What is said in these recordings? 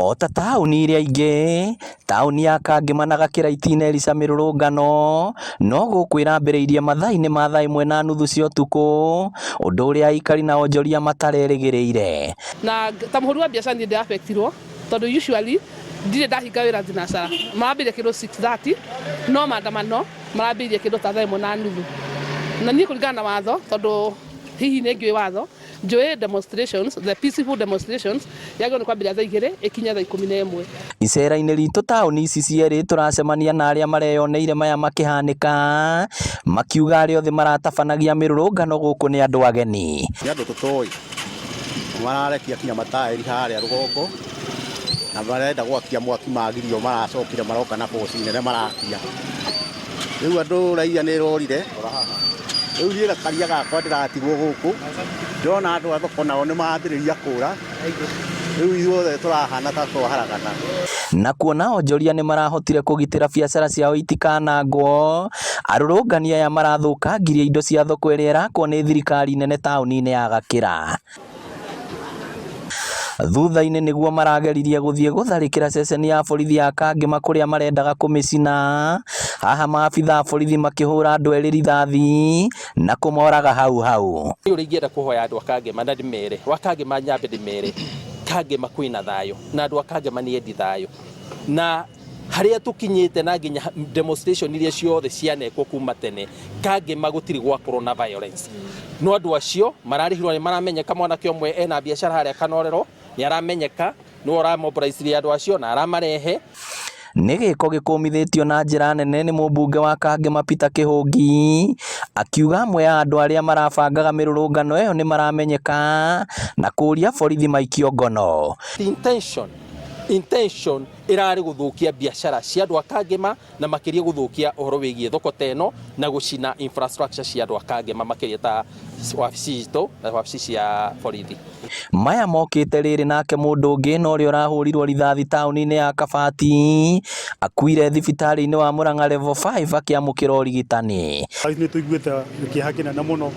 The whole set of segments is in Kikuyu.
O ta taũni iria ingĩ, taũni ya Kangema na Gakĩra itinerica mĩrũrũngano, no gũkũ ĩrambĩrĩirie mathaa-inĩ ma thaa ĩmwe na nuthu cia ũtukũ, ũndũ ũrĩa aikari na onjoria matarerĩgĩrĩire. Na ta mũhũri wa biacara niĩ ndĩrabektirwo tondũ usually ndirĩ ndahinga wĩra thinacara. Marambĩrĩria kĩndũ 6:30 no maandamano marambĩrĩirie kĩndũ ta thaa ĩmwe na nuthu. Na niĩ kũringana na watho tondũ hihi nĩ ngĩũĩ watho, njũĩ demonstrations, the peaceful demonstrations yagĩrĩirwo nĩ kwambĩrĩria thaa igĩrĩ ĩkinye thaa ikũmi na ĩmwe. Icera-inĩ ritũ taũni ici cierĩ tũracemania na arĩa mareyoneire maya makĩhanĩka, makiuga arĩa othe maratabanagia mĩrũrũngano gũkũ nĩ andũ ageni. Nĩ andũ tũtoĩ mararekia kinya mataĩri harĩa rũgongo na marenda gwakia mwaki magirio maracokire maroka na boci nene marakia. Rĩu andũ raia nĩ ĩrorire rĩu niĩ na karia gakwa ndĩratigwo gũkũ ndĩrona andũ a thoko nao nĩ marambĩrĩria kũra rĩu ithuothe tũrahana ta twaharagana. Na kuona onjoria nĩ marahotire kũgitĩra biacara ciao itikanangwo, arũrũngani aya marathũkangirie indo cia thoko ĩrĩa ĩrakwo nĩ thirikari nene taũni-inĩ ya Gakĩra. Thutha-inĩ nĩguo marageririe gũthiĩ gũtharĩkĩra ceceni ya borithi ya Kangema kũrĩa marendaga kũmĩcina. Haha maabitha a borithi makĩhũra andũ erĩ rithathi na kũmoraga hau hau. Niĩ ũrĩa ingĩenda kũhoya andũ a Kangema na ndĩmere, wa Kangema nyambe ndĩmere, Kangema kwĩna thayũ na andũ a Kangema nĩ endi thayũ na harĩa tũkinyĩte na nginya demonstration iria ciothe cianekwo kuma tene Kangema gũtirĩ gwakorwo na violence no andũ acio mararĩhirwo nĩ maramenyeka mwanake ũmwe ena biacara harĩa Kanorero nĩ aramenyeka nĩwe ũramobilize andũ acio na aramarehe. Nĩ gĩko gĩkũmithĩtio na njĩra nene nĩ mũmbunge wa Kangema Peter Kĩhũngi, akiuga amwe a andũ arĩa marabangaga mĩrũrũngano ĩyo nĩ maramenyeka na kũũria borithi maikio ngono. Intention, intention ĩrarĩ gũthũkia biacara cia andũ a Kangema na makĩria gũthũkia ũhoro wĩgiĩ thoko ta ĩno na gũcina infrastructure cia andũ a Kangema makĩria ta wabici citũ na wabici cia borithi. Maya mokĩte rĩrĩ nake mũndũ ũngĩ na ũrĩa ũrahũrirwo rithathi taũni-inĩ ya Kabati akuire thibitarĩ-inĩ wa Murang'a Level 5 akĩamũkĩra ũrigitani. Nĩ tũiguĩte kĩeha kĩnene mũno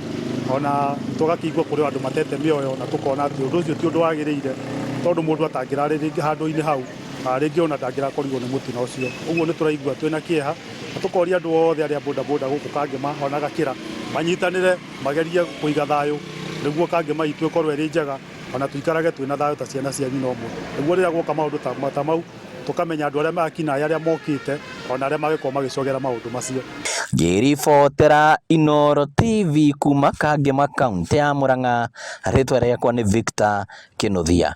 ona tũgakĩigua kũrĩ andũ matete mĩoyo na tũkona atĩ ũndũ ũcio ti ũndũ wagĩrĩire tondũ mũndũ atangĩrarĩ rĩngĩ handũ-inĩ hau rĩngĩ ona ndangĩrakorirwo nĩ mũtino ũcio. Ũguo nĩ tũraigua twĩna kĩeha na tũkoria andũ othe arĩa bodaboda gũkũ Kangema ona Gakĩra manyitanĩre magerie kũiga thayũ nĩguo Kangema itũ ĩkorwo ĩrĩ njega ona tũikarage twĩna thayũ ta ciana cia nyina ũmwe. Nĩguo rĩrĩa guoka maũndũ ta mau tũkamenya andũ arĩa ekinaĩ arĩa mokĩte ona arĩa mangĩkorwo magĩcogera maũndũ macio. Ngĩribotera Inooro TV kuma Kangema kaũntĩ ya Murang'a, rĩtwa rĩakwa nĩ Victor Kĩnuthia.